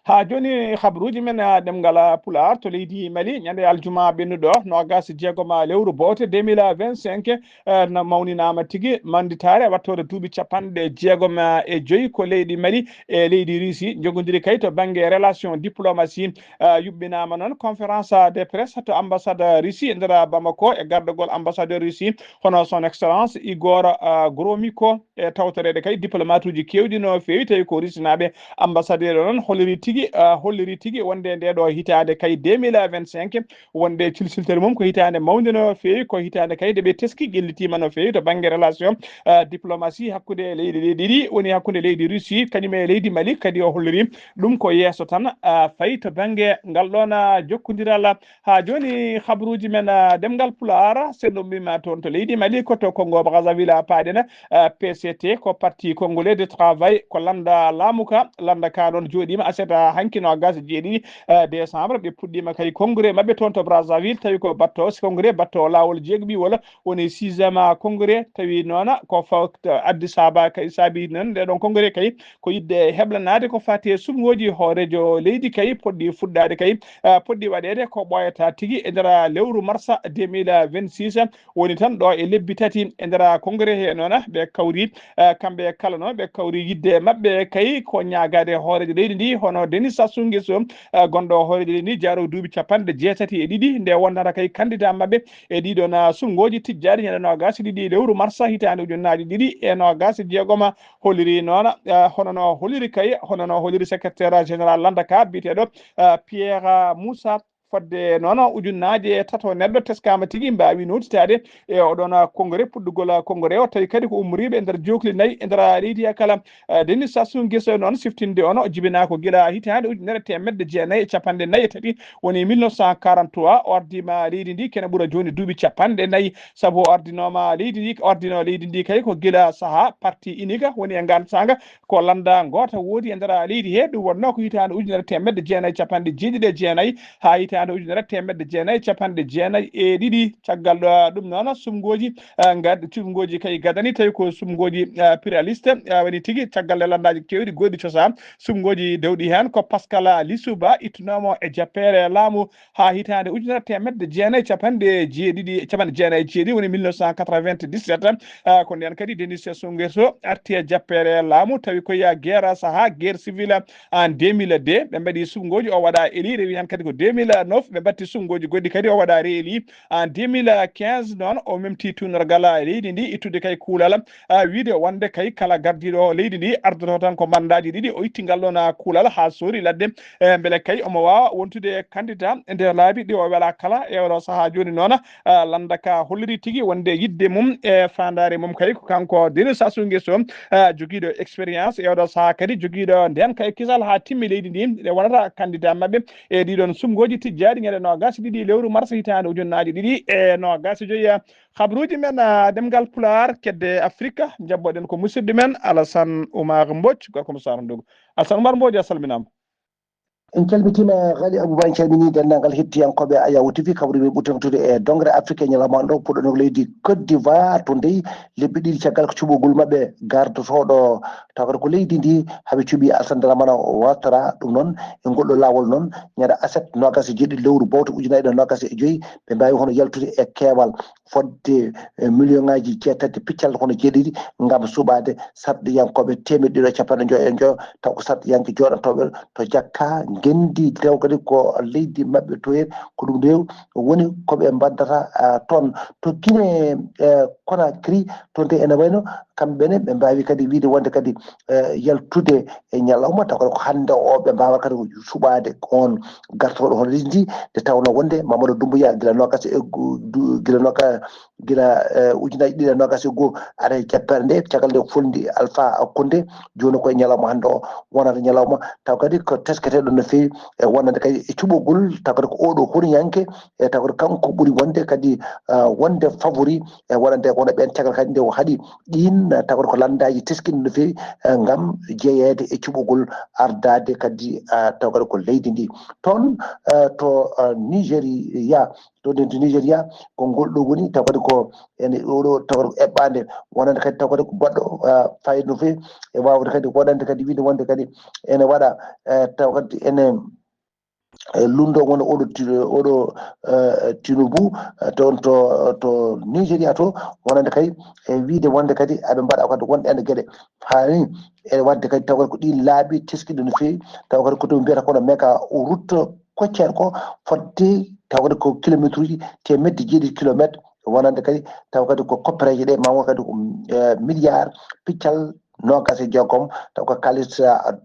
Haa jooni, habruuji men, ah, ɗemngal, ah, Pulaar to leydi Mali, ñande aljuma ɓennuɗo, noogas e jeegom, ah, lewru bowte deux mille vingt-cinq, eh, no mawninaama tigi, mannditaare wattoore duuɓi capanɗe jeegom, ah, e joyi ko leydi Mali e leydi Russie njogodiri kay to bannge relation diplomatie. Ah, yuɓɓinaama noon conférence de presse to ambassade Russie e nder Bamako e gardagol ambassadeur Russie, hono son excellence Igor, ah, Gromyko, e tawtoreede kay diplomate uji keewɗi no feewi, tawi ko Russie naaɓe. Ambassadeur o noon holliri tigi, ah, holliri tigi wonde nde ɗo hitaande kay deux mille vingt-cinq, wonde cilsiltere mum ko hitaande mawnde no feewi, ko hitaande kay nde ɓe teski ƴellitiima no feewi to bannge relation, ah, diplomatie hakkunde leyɗe ɗe ɗiɗi, woni hakkunde leydi Russie kañum e leydi Mali. Kadi o holliri ɗum ko yeeso tan, ah, fayi to bannge ngal ɗoon, ah, jokkondiral. Haa jooni, habruuji men, ah, ɗemngal Pulaar, sen ɗum ɓima toon to leydi Mali, ko to Congo Brazzaville, ah, paaɗen, ah, P C T, ko Parti Congolais de Travail, ko lannda laamu ka, lannda ka noon jooɗiima aset, ah, hanki noogas e jeeɗiɗi, ah, décembre, ɓe puɗɗiima kay congrès maɓɓe toon to Brazzaville, tawi ko batto, si congrès batto laawol jeeguɓiwol, woni sixième congrès, tawi noon ko fawta Addis Ababa kay saabi noon nde ɗon congrès kay ko yiɗde heblanaade ko faati e suɓngooji hooreejo leydi kay, poɗɗi fuɗɗaade kay, ah, poɗɗi waɗeede ko ɓooyata tigi e nder lewru marsa deux mille vingt-six, woni tan ɗo e lebbi tati e nder congrès he noon ɓe kawri, ah, kamɓe kala noon ɓe kawri yidde maɓɓe kay ko ñaagaade hooreejo leydi ndi hono Denis Sassou Nguesso, ah, gonɗo hooreejo leydi ndi jaaro duuɓi capanɗe jeetati e ɗiɗi nde wonnata kay candidat maɓɓe e ɗiɗon, ah, suɓngooji tijjaaɗi ñande noogas e ɗiɗi lewru marsa hitaande ujunnaaji ɗiɗi e noogas e jeegom. Holliri noon, ah, hono no holliri kay, hono no holliri secrétaire général lannda ka biyeteeɗo, ah, Pierre, ah, Moussa. Fodde noon ujunnaaje tato neɗɗo teskaama tigi mbaawi nootitaade e oɗon, ah, congrès, puɗɗugol, ah, congrès o, tawi kadi ko ummoriiɓe e nder jookli nayi e nder leydi he kala. Eh, Denis Sassou Nguesso noon siftinde on, o jibinaa ko gila hitaande ujunere teemedde jeenayi e capanɗe nayi e tati, woni mille neuf cent quarante-trois, o ardiima leydi ndi kene ɓura jooni duuɓi capanɗe nayi, sabu o ardinooma leydi ndi, o ardino leydi ndi kay ko gila sahaa parti unique woni e ngaan saanga, ko lannda ngoota woodi e nder leydi he, ɗum wonnoo ko hitaande ujunere teemedde jeenayi e capanɗe jeeɗiɗi e jeenayi haa hitaande ujunere teemedde jeenayi e capanɗe jeenayi e ɗiɗi. Caggal, eh, ɗum noon, suɓngooji, eh, ngad-, suɓngooji kay gadani, tawi ko suɓngooji, eh, pluraliste, eh, woni tigi caggal nde lanndaaji keewɗi goɗɗi cosaa. Suɓngooji dewɗi heen ko Pascal Lissouba ittunoomo e jappeere laamu haa hitaande ujunere teemedde jeenayi e capanɗe jeeɗiɗi, capanɗe jeenayi e jeeɗiɗi, woni mille neuf cent quatre-vingt-dix-sept. Eh, ko ndeen kadi Denis Sassou Nguesso arti e jappeere laamu, tawi ko e guerre sahaa, guerre civile, en deux mille deux, ɓe mbaɗi suɓngooji, o waɗa élu, rewi heen kadi ko deux mille neuf, ɓe mbatti suɓngooji goɗɗi kadi, o waɗa réélu en deux mille quinze. Noon o memti tuunorgal leydi ndi, ittude kay kuulal, ah, wiide wonde kay kala gardiiɗo leydi ndi ardoto tan ko mandaaji ɗiɗi, o itti ngal ɗoon, ah, kuulal haa soori ladde, eh, mbele kay omo waawa wontude candidat e nder laabi ɗi o wela kala. E oɗo sahaa jooni noon, ah, lannda ka holliri tigi wonde yidde mum e faandaare mum kay ko kanko Denis Sassou Nguesso, ah, jogiiɗo expérience e oɗo sahaa kadi jogiiɗo ndeen kay kisal haa timmi leydi ndi, nde wonata candidat maɓɓe e ɗiɗon suɓngooji tijjaaɗi ñande noogas e ɗiɗi lewru mars hitaande ujunnaaji ɗiɗi e noogas e joyi. Habruuji men, ah, ɗemngal Pulaar, kedde Afrika, njabboɗen ko musidɗo men Alassane Oumar Mbodj, gorko mo Saaru Ndugu. Alassane Oumar Mbodj, a salminaama. En calmitiima, Ghali Abouba, en calminii denndaangal hettiyankooɓe Ayaw T V, kabri ɓe ɓurten tude e dongre Afrique e ñalawma ɗo, puɗɗono ko leydi Côte d'Ivoire, to ndey lebbi ɗiɗi caggal ko cuɓogol maɓɓe gardotooɗo, tawa kadi ko leydi ndi, haɓe cuɓi Alassane Dramane Ouattara. Ɗum noon, e ngol ɗo laawol noon, ñande aset noogas e jeeɗiɗi lewru bowte ujunaaji ɗiɗi e noogas e joyi, ɓe mbaawi hono yaltude e keewal fodde, eh, million ŋaaji jeetati piccal hono jeeɗiɗi ngam suɓaade sarɗiyankooɓe teemedde ɗiɗi e capanɗe njoyo e njoyo, taw ko sarɗiyanke jooɗantooɓe to Jakka, ngenndi taw kadi ko leydi maɓɓe to heen, ko ɗum rew woni ko ɓe mbaddata, ah, toon. To Guinée, eh, Conakry, toon de ene wayno kamɓe ne ɓe mbaawi kadi wiyde wonde kadi eh, yaltude e ñalawma, taw kadi ko hannde o ɓe mbaawata kadi suɓaade oon gartooɗo hono leydi ndi, nde tawnoo wonde Mamadou Doumbouya gila noogaas e gila noogaas gila eh, ujunaaji ɗiɗi e noogaas e goo ara e jappere nde, caggal nde folndi Alpha Condé, jooni ko e ñalawma hannde o wonata ñalawma, taw kadi ko tesketeeɗo no feewi e wonande kadi e cuɓogol, taw kadi ko oɗo horiyanke e taw kadi kanko ɓuri wonde kadi eh, wonde favori e wonande kono ɓeen caggal kadi nde o haɗi ɗiin taw kadi ko lanndaaji teskinɗi no feewi eh, ngam jeyeede e cuɓogol ardaade kadi eh, taw kadi ko leydi ndi toon eh, to eh, Nigeria to nden to Nigeria ko ngol ɗo woni taw kadi ko ene oɗo taw kadi ko eɓɓaande wonande kadi taw kadi ko baɗɗo eh, fayida no feewi e waawde kadi waɗande kadi wiide wonde kadi ene waɗa eh, taw kadi ene e lundo wona oɗo ti- oɗo eh, Tinubu eh, toon to to Nigeria to wonande kadi e wiide wonde kadi aɓe mbaɗa kadi wonɗe ene geɗe faani e wadde kadi taw kadi ko ɗin laabi teskiɗo no feewi taw kadi ko to mbiyata kono mega route côtière ko fodde taw kadi ko kilométre uji temedde jeeɗiɗi kilométre wonande kadi taw kadi ko koppereje ɗe ma won kadi ko eh, milliard piccal noogaas e jeegom taw ko kalis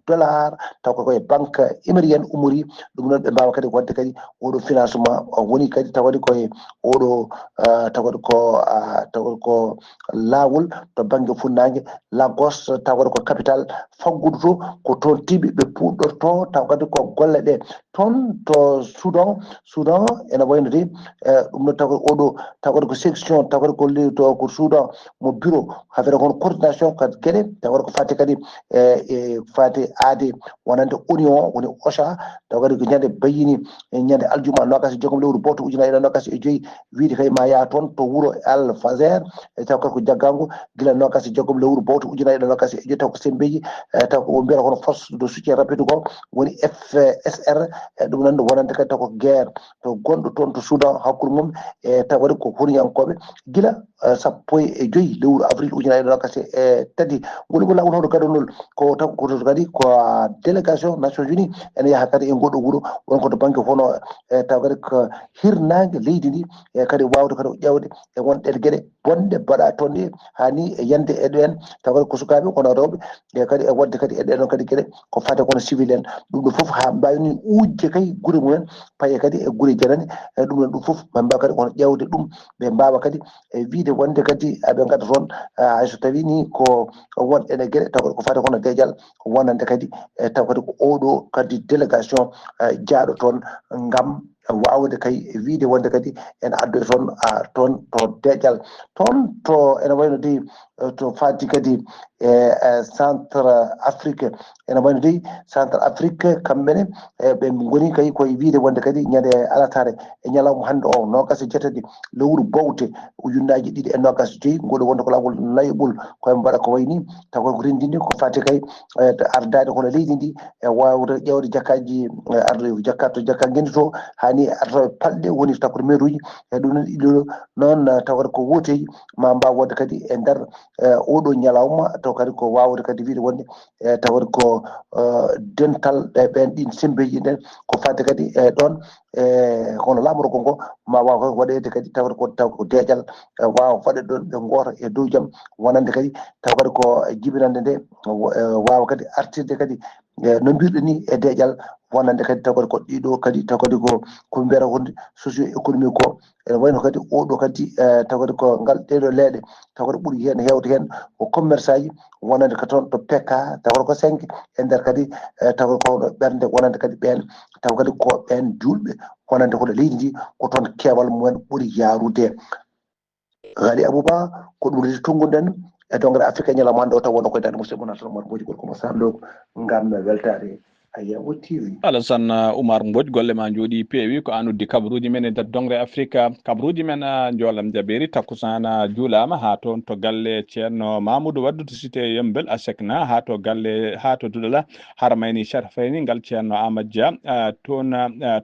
dollar taw ko koye banque émérienne umori ɗum noon ɓe mbawa kadi wonde kadi oɗo financement woni kadi taw kadi koye oɗo taw kadi ko taw kadi ko laawol to banggue funnague Lagos taw kadi ko capital faggudu to ko toon tiiɓe ɓe puɗɗorto taw kadi ko golle ɗe toon to Soudan Soudan ene wayno de ɗum noon taw kadi oɗo taw kadi ko section taw kadi ko to ko Soudan mo bureau affaire kono coordination kadi gueɗe taw kadi ko fati kadi e fati aade wonande oignon woni ocha taw kadi ko ñande bayini e ñande aljuma nogas e jeegom lewru bowto ujunaaji ɗiɗi nogas e joyi wiide kadi ma yaa toon to wuro Al Fazer e taw kadi ko jaggango gila nogas e jeegom lewru bowto ujunaaji ɗiɗi nogas e joyi taw ko sembeji e taw ko mbiyata kono force de soutien rapide ko woni F S R e ɗum noon wonande kadi taw ko guerre to gonɗo toon to Soudan hakkude mum e taw kadi ko horiyankoɓe gila sappo e joyi lewru avril ujunaaji ɗiɗi nogas e tati ngol mo lawol hoto gadonol ko taw ko kadi ko délégation Nations Unies ene yaha kadi e ngoɗo wuro won ko to banggue hono e taw kadi ko hirnangue leydi ndi e kadi wawde kadi ƴewde e won ɗen gueɗe bonɗe mbaɗa toon ɗe hani e yande e ɗen taw kadi ko sukaɓe kono rewɓe e kadi e wadde kadi e ɗeɗon kadi gueɗe ko fate kono civil en ɗum ɗo foof ha mbawni ujde kay guure mumen paye kadi e guure janani e ɗum ɗon ɗum foof ɓe mbawa kadi kono ƴewde ɗum ɓe mbawa kadi e wiide wonde kadi aɓe gadda toon hay so tawi ni ko won ene gueɗe taw kadi ko fate kono deƴal wonande kadi e taw kadi ko oɗo kadi délégation jaaɗo toon ngam wawde kay wiide wonde kadi ene addoya toon toon to deƴal toon to ene wayno de to fati kadi e centre afrique ene wayno de centre afrique kamɓene ɓe goni kay koye wiide wonde kadi ñande alatare e ñalawma hannde o nogas e jeetati lewru bowte ujunnaji ɗiɗi e nogas e joyi ngoɗo wonde ko lawol layɓol koye mbaɗa ko wayni taw ko rendini ko fati kay ardaade kono leydi ndi e wawde ƴewde jakkaji arde jakka to jakka gendi to hani arta palɗe woni takkoto meruji e ɗum noon ɗiɗo noon tawata ko woteji ma mbaw wonde kadi e nder oɗo ñalawma taw kadi ko wawde kadi wiide wonde e tawata ko dental e ɓen ɗin sembeji ɗen ko fadde kadi e ɗon e kono lamorgo ngo ma waw kadi waɗede kadi tawata ko taw ko deƴal wawa waɗe ɗon ɓe goto e dow jaam wonande kadi taw kadi ko jibinande nde wawa kadi artirde kadi no mbirɗe ni e deƴal wonande kadi taw kadi ko ɗiɗo kadi taw kadi ko ko mbiyata wonde socio économique ko ene wayno kadi oɗo kadi taw kadi ko ngal ɗeɗo leeɗe taw kadi ɓuri hen hewde hen ko commerçant ji wonande ko toon to pekka taw kadi ko cinq e nder kadi taw kadi ko ɓernde wonande kadi ɓen taw kadi ko ɓen julɓe wonande koɗo leydi ndi ko toon keewal mumen ɓuri yarude Ghali Abouba ko ɗum reti tonnguɗen e dongre Afrique e ñalawma hannde o taw wonno koye darde musidɗo mon Alsan Omar Mboji gorko mo Sandok ngam weltaare Ayamo T V. Alasan Umar Mbodj golle ma njooɗi peewi ko an uddi kabaruuji men e nder dongre Afrique kabaruuji men njoolam jabeeri takkusaan juulaama haa toon to galle ceerno Mamoudou Waddu to cité Yembel Asecna haa to galle haa to Duɗala Haramayni Sharfayni ngal ceerno Amadou Dia toon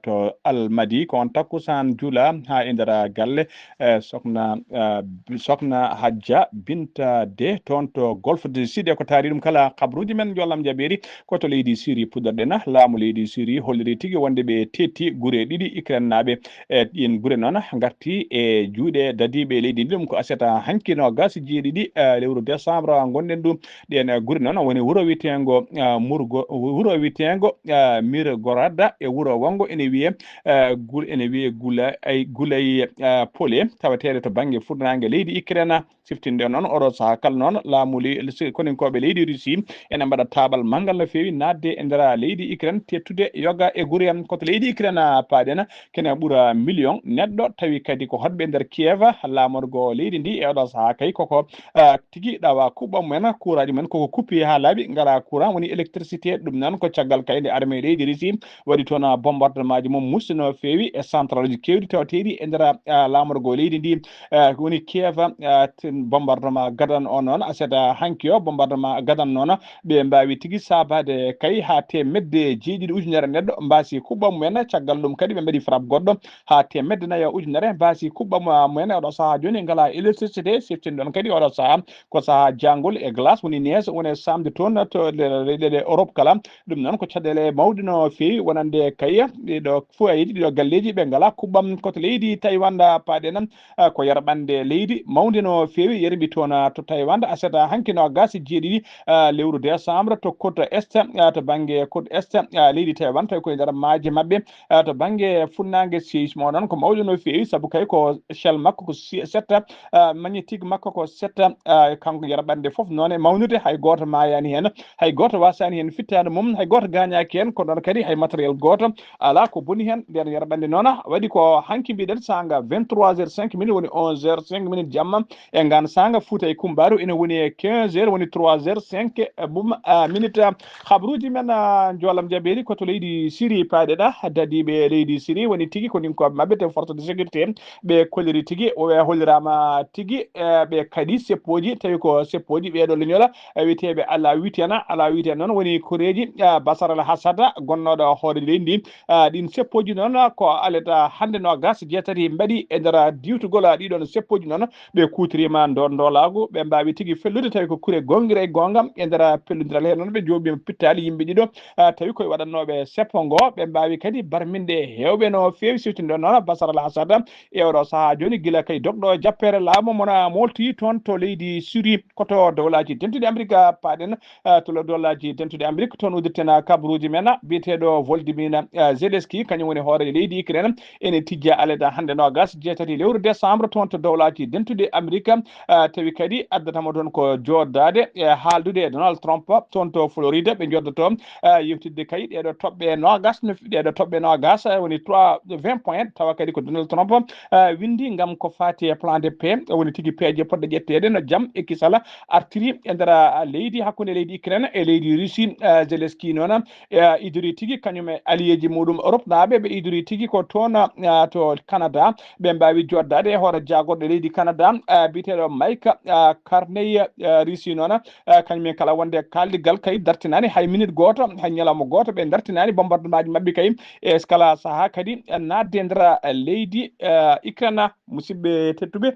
to Almadi ko on takkusaan juula haa e nder galle e sokna e sokna Hajja Binta De toon to Golfe du Sud e ko taari ɗum kala kabaruuji men njoolam jabeeri ko to leydi Siri puɗɗorɗe Ena laamu leydi Siri holliri tigi wonde ɓe tetti gure ɗiɗi Ukraine naaɓe. E ɗiin gure noon ngarti e juuɗe dadiiɓe leydi ndi. Ɗum ko aset hanki noogas e jeeɗiɗi, eh, lewru décembre ngonɗen ɗum. Ɗeen, eh, gure noon woni wuro wiyeteengo, eh, Murgo, wuro wiyeteengo, eh, Mirgorada e wuro wonngo ene wiyee, eh, Gul-, ene wiyee Gula-, ay, Gulay, eh, Pole, taweteeɗo to bannge fuɗnaange leydi Ukraine. Siftinde noon, oɗo sahaa kala noon, laamu le-, le-, koninkooɓe leydi Russie ene mbaɗa taaɓal manngal no feewi naatde e nder leydi Ukraine, teettude yoga e gure. Koto leydi Ukraine paaɗen, kene ɓura million neɗɗo, tawi kadi ko hoɗɓe nder Kiev, laamorgo leydi ndi. E oɗo sahaa kay koko, ah, tigi ɗawa kuɓɓam mumen, kuuraaji mumen koko kuppi haa laaɓi, ngala courant, woni électricité. Ɗum noon ko caggal kay nde armée leydi Russie waɗi toon bombardement ji mum musti no feewi e centrale ji keewɗi tawateeɗi e nder, ah, laamorgo leydi ndi. Eh, woni Kiev, eh, tin bombardement gadan o noon, aset, eh, hanki o bombardement gadan noon, ɓe mbaawi tigi saabaade kay haa teemedde jeeɗiɗi ujunere neɗɗo mbaasi kuɓɓam mumen. Caggal ɗum kadi ɓe mbaɗi frappe goɗɗo haa teemedde nayo ujunere mbaasi kuɓɓam mumen. Oɗo sahaa jooni ngala électricité, siftin ɗon kadi oɗo sahaa ko sahaa jaangol e glace, woni nees, woni samde toon to le-, le-, le-, Europe kala. Ɗum noon ko caɗeele mawɗe no feewi, wonande kay ɗiɗo foyers, ɗiɗo galleeji, ɓe ngala kuɓɓam. Koto leydi Taiwan paaɗen, ah, ko yerɓande leydi mawnde no feewi, yerɓi toon, ah, to Taiwan, aset hanki noogas e jeeɗiɗi, ah, lewru décembre to côte est, ah, to bannge côte est, ah, leydi Taiwan, tawi koye nder maaje maɓɓe, ah, to bannge funnaange séisme o noon ko mawɗo no feewi, sabu kay ko échelle makko ko si-, sept, ah, magnifique makko ko sept, ah, kanko yerɓande fof noon e mawnude, hay gooto maayaani heen, hay gooto waasaani heen fittaandu mum, hay gooto gaañaaki heen, kono noon kadi hay matériel gooto alaa ko boni heen. Ndeen yerɓande noon waɗi ko hanki mbiɗen saanga vingt-trois heures cinq minutes, woni onze heures cinq minutes jamma. E ngaan saanga Fuuta e Kumbaaru ene woni e quinze heures, woni trois heures cinq, eh, bum, ah, minutes. Habruuji men, ah, njoolam jabeeli ko to leydi Siri paaɗe ɗa, dadiiɓe leydi Siri woni tigi koninkooɓe maɓɓe te force de sécurité, ɓe kolliri tigi, o ɓe holliraama tigi, eh, ɓe kaɗi seppooji, tawi ko seppooji ɓeeɗo leñola, eh, wiyeteeɓe Alaa Witena, Alaa Witena noon woni koreeji, ah, Basar Al Hasada, gonnooɗo hoore leydi ndi. Ah, ɗiin seppooji noon ko alet hannde noogas e jeetati mbaɗi e nder diwtugol, ah, ɗiɗon seppooji noon, ɓe kuutoriima ndo-, ndolaagu, ɓe mbaawi tigi fellude, tawi ko kure gongire e goonga e nder pellondiral. Heen noon ɓe njooɓiima pittaali yimɓe ɗiɗo, ah, tawi koye waɗannooɓe seppo ngo, ɓe mbaawi kadi barminde heewɓe no feewi, siftinde noon Basar Al Hasada. E oɗo sahaa jooni, gila kay dogɗo jappeere laamu mona molti toon to leydi Siri, ko to Dowlaaji Dentuɗi Amerika paaɗen, ah, to Dowlaaji Dentuɗi Amerika, toon uddirten, ah, kabaruuji men, ah, biyeteeɗo Volodymyr, ah, Zelensky, kañum woni hoore leydi Ukraine, ene tijja aleda hannde noogas e jeetati lewru décembre toon to Dowlaaji Dentuɗi Amerika, ah, tawi kadi addatamo toon ko jooɗdaade e haaldude e Donald Trump toon to Florida, ɓe njoddoto, ah, yewtidde kay ɗeeɗo toɓɓe noogas, no fi-, ɗeeɗo toɓɓe noogas, ah, woni trois, vingt points, tawa kadi ko Donald Trump, ah, winndi ngam ko faati e plan de paix, woni tigi peeje potɗe ƴetteede no jam e kisal artiri e nder, ah, leydi, hakkunde leydi Ukraine e leydi Russie. Ah, Zelensky noon, ah, idori tigi kañum e alliéji muɗum Europe naaɓe, ɓe idori tigi ko toon, ah, to Canada, ɓe mbaawi jooɗdaade e hoore jaagorɗo leydi Canada, ah, biyeteeɗo Mike, ah, Carney. Ah, Russie noon, ah, kañum en kala wonde kaaldigal kay dartinaani hay minute gooto, hay ñalawma gooto, ɓe dartinaani bombardement ji maɓɓe kay e kala sahaa kadi naatde e nder, ah, leydi, ah, Ukraine. Musidɓe tedduɓe,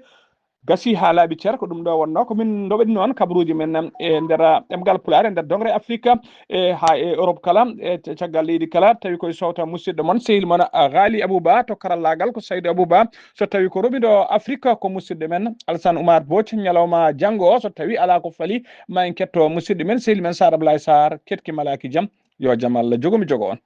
gasi haa laaɓi cer, ko ɗum ɗo wonnoo ko min ndoɓani noon kabaruuji men e nder ɗemngal Pulaar, e nder dongre Afrika, e haa e Europe kala, e te-, caggal leydi kala, tawi koye sowta musidɗo mon, sehil mon, ah, Ghali Abouba, to karallaagal ko Saydou Abouba, so tawi ko rumiɗo Afrika ko musidɗo men Alassane Oumar Boc. Ñalawma janngo o, so tawi alaa ko fali, ma en ketto musidɗo men, sehil men Sar Ablaye Sarr, ketki malaaki jam, yo jam Allah jogo mi jogo on.